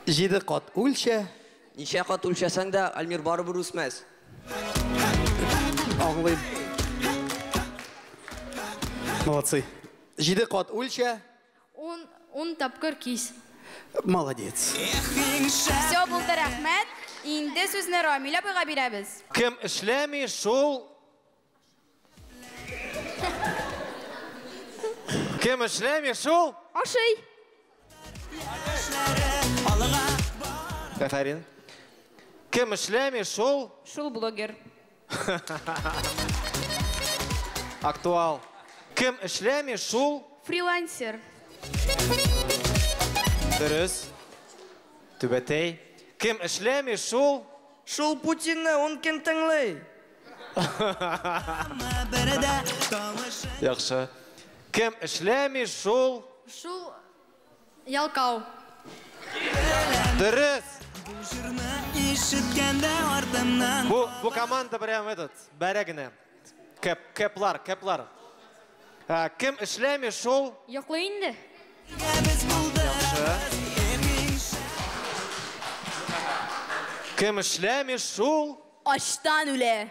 7 кат үлчә. Ничә кат үлчәсәң дә, Альмир барыбер үсмәс. Аңлыйм. Молодцы. 7 кат үлчә. 10 тапкыр кис. Молодец. Все булды, рәхмәт. Инде сүзне Рамил абыйга бирәбез. Кем эшләми, шул Кем эшләми, шул ашый. Афәрин. Кем эшләми, шул шул блогер. Актуал. Кем эшләми, шул фрилансер. Дөрес. Түбәтәй. Кем эшләми, шул шул Путинны ун көн тыңлый. Яхшы. Кем эшләми, шул шул ялкау. Дөрес. Бу команда прям этот, бәрә генә. Кэплар, кэплар. Кем эшләми, шул йоклый инде. Яхшы. Кем эшләми, шул ачтан үлә.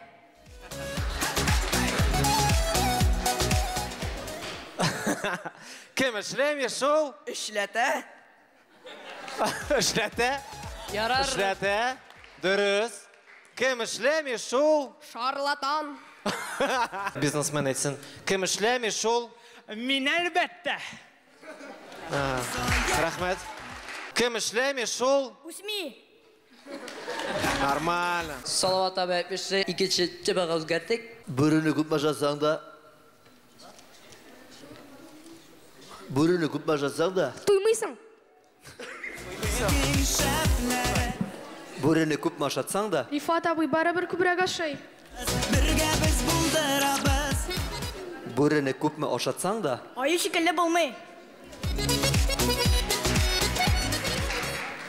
Кем эшләми, шул эшләтә. Эшләтә. Ярар. Эшләтә. Дөрес. Кем эшләми, шул шарлатан. Бизнесмен әйтсен. Кем эшләми, шул мин әлбәттә. Рәхмәт. Кем эшләми, шул үсми. Нормально. Салават абый әйтмешли, икенче темага үзгәрттек. Бүрене күп ашасаң да, бүрене күп ашасаң да, туймыйсың. Бүрене күп ашатсаң да, Рифат абый барыбер күбрәк ашый. Бүрене күпме ашатсаң да, аю шикелле булмый.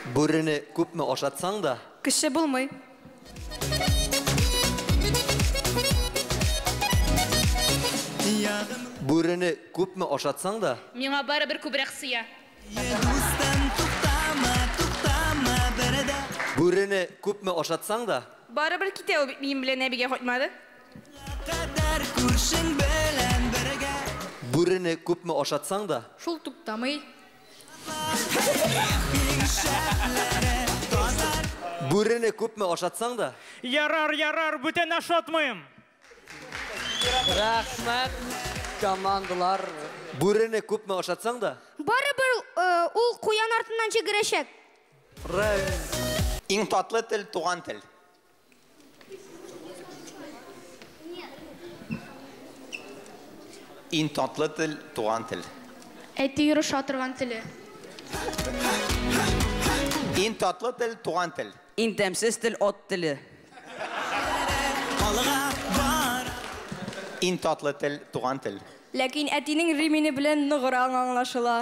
Бүрене күпме ашатсаң да, кеше булмый. Бүрене күпме ашатсаң да, миңа барыбер күбрәк сыя. Бүрене күпме ашатсаң да, Барыбер китә ул бит минем белән әбигә кайтмады. Күршең белән бергә. Бүрене күпме ашатсаң да, Шул туктамый. Бүрене күпме ашатсаң да, Ярар, ярар, бүтән ашатмыйм. Рәхмәт, командалар. Бүрене күпме ашатсаң да, Барыбер ул куян артыннан чигерәчәк. Иң татлы тел туган тел. Иң татлы тел туган тел. Әти йөрүшә торган теле. Иң татлы тел туган тел. Иң тәмсез тел ат теле. Иң татлы тел туган тел. Ләкин әтинең ремени белән ныграк аңлашыла.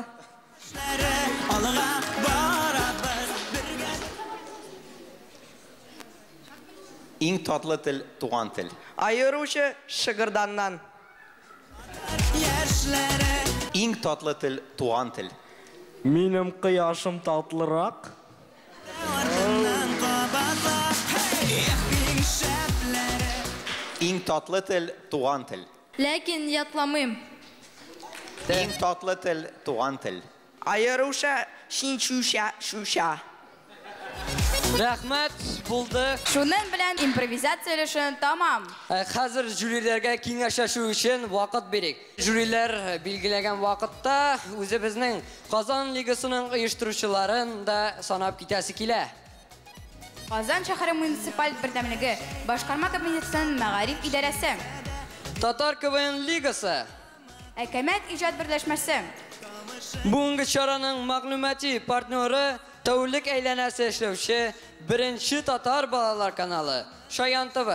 Иң татлы тел туган тел. Аеруча Шыгырданнан. Иң татлы тел туган тел. Минем кояшым татлырак. Иң татлы тел туган тел. Ләкин ятламыйм. Иң татлы тел туган тел. Аеруча Шинчуша Шуша. Рәхмәт, булды. Шуның белән импровизация өлеше тамам. Хәзер жюриләргә киңәшләшү өчен вакыт бирик. Жюриләр билгеләгән вакытта үзебезнең Казан лигасының оештыручыларын да санап китәсе килә. Казан шәһәре муниципаль бердәмлеге, Башкарма комитетының мәгариф идарәсе, Татар КВН лигасы, Әкәмәт иҗат берләшмәсе, Бүгенге чараның мәгълүмати партнеры тәүлек әйләнәсе эшләүче беренче татар балалар каналы Шаян ТВ.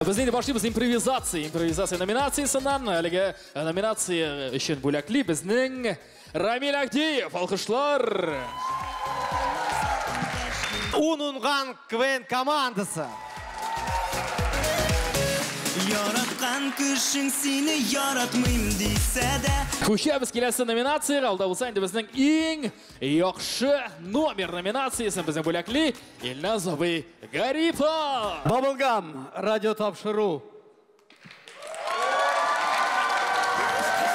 Без инде башлыйбыз импровизация. Импровизация номинациясеннән әлеге номинация өчен бүләкли безнең Рамил Агдиев. Алкышлар. Ун уңган КВН командасы. Яраткан кешең сине яратмыйм дисә дә. Күчәбез киләсе номинациягә. Алда булса инде безнең иң яхшы номер номинациясен безнең бүләкли Илназ абый Гарипов. Bubblegum радио тапшыру.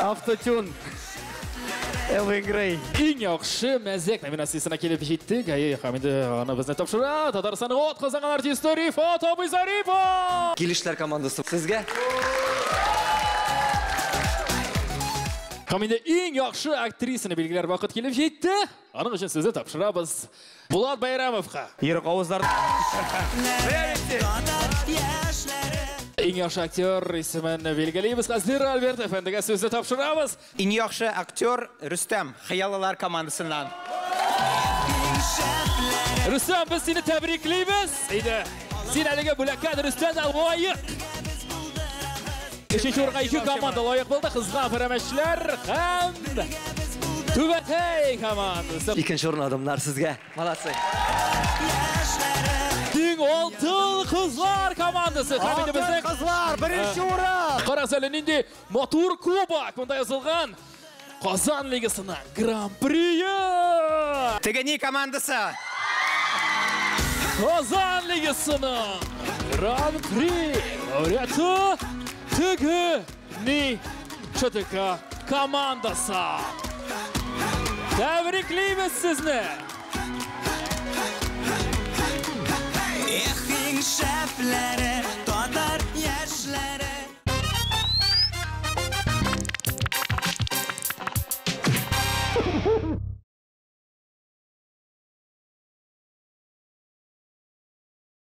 Автотюн. Элвин Грей. Иң яхшы мәзәк номинациясенә килеп җиттек. Әйе, һәм инде аны безне тапшыра Татарстанның атказанган артисты Рифат абый Зарипов. Килешләр командасы сезгә. Һәм инде иң яхшы актрисаны билгеләр вакыт килеп җитте. Аның өчен сүзне тапшырабыз Булат Байрамовка. Ерак авызлар. Иң яхшы актер исемен билгелибез. Хәзер Альберт әфәндегә сүзне тапшырабыз. Иң яхшы актер Рөстәм, Хыяллылар командасыннан. Рөстәм, без сине тәбриклибез. Әйдә, син әлеге бүләккә Рөстәм дә лаек. Өченче урынга ике команда лаек булды. Кызга пәрәмәчләр һәм Түбәтәй командасы. Икенче урын адымнар сезгә. Молодцы. Иң алтын кызлар командасы. Һәм инде безнең Алтын кызлар, беренче урын. Карагыз әле нинди матур кубок монда язылган. Казан лигасының гран-прие. Тегени командасы. Казан лигасының гран-при лауреаты Тегени ЧТК командасы. Тәбриклибез сезне. Эх, иң шәпләре, татар яшьләре.